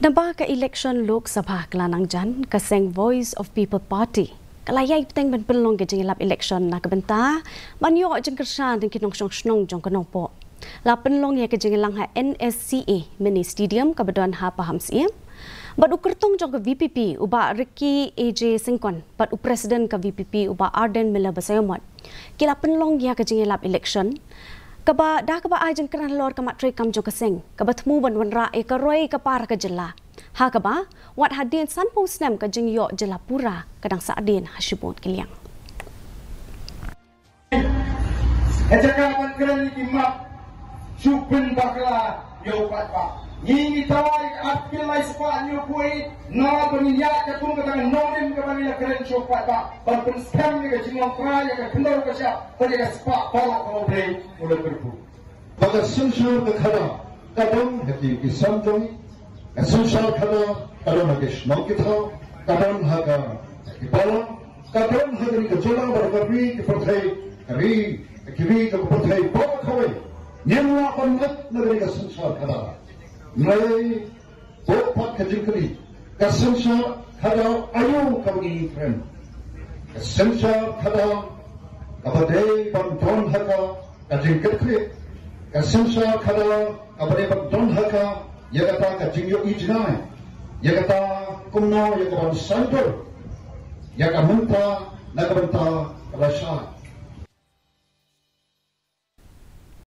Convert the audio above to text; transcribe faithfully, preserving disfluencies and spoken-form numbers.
Naba ka election Lok Sabha ka la nang jan, ka seng Voice of People Party ka la ïai bteng ban pynlong ka jingïalap election na ka bynta ban ïoh jingkyrshan na ki nongshong shnong jong ka Nongpoh. La pynlong ïa ka jingïalang ha N S C A Mini Stadium kaba don ha Pahamsyiem. Bad u kyrtong jong ka V P P u Bah Ricky A J Syngkon bad u President ka V P P u Bah Ardent Miller Basaiawmoit ki la pynlong ïa ka jingïalap election, kaba da kaba ai jingkren halor ka mat treikam jong ka seng kaba thmu ban wanrah ïa ka roi ka par ka jylla, ha kaba wat hadien sanphew snem ka jingïoh jylla pura ka dang sahdien ha shibun ki liang. Ka jaka ban kren ïa ki map, shu pynbakla ïa u paidbah. Ngi ngi tawai ka Article lai spah hynñiewphew, na ba ngi ïa ka kum ka tang nongrim kaba ngi la kren sha u paidbah ban pynskhem ïa ka jinglong trai ïa ka khyndew ka shyiap bad ïa ka spah baroh kaba U Blei u la kyrkhu. Ba ka synshar ka khadar ka don ha ki, ki san jong ngi. Ka synshar khadar ka don ha ki shnong ki thaw, ka don ha ka, ki balang, ka don ha kane ka jylla bad ka ri, ki pyrthei, ka ri, ki ri ka pyrthei baroh kawei. Ngim lah ban leit na kane ka synshar khadar. Hynrei bun pat ka jingkylli, ka synshar khadar aïu kaba ngi kren? Ka synshar khadar kaba dei ban don ha ka, ka jingkitkhlieh. Ka synshar khadar kaba dei ban don ha ka ïa kata ka jingïohi jngai, ïa kata kumno ïa ka ban saiñdur ïa ka mynta na ka bynta ka lashai.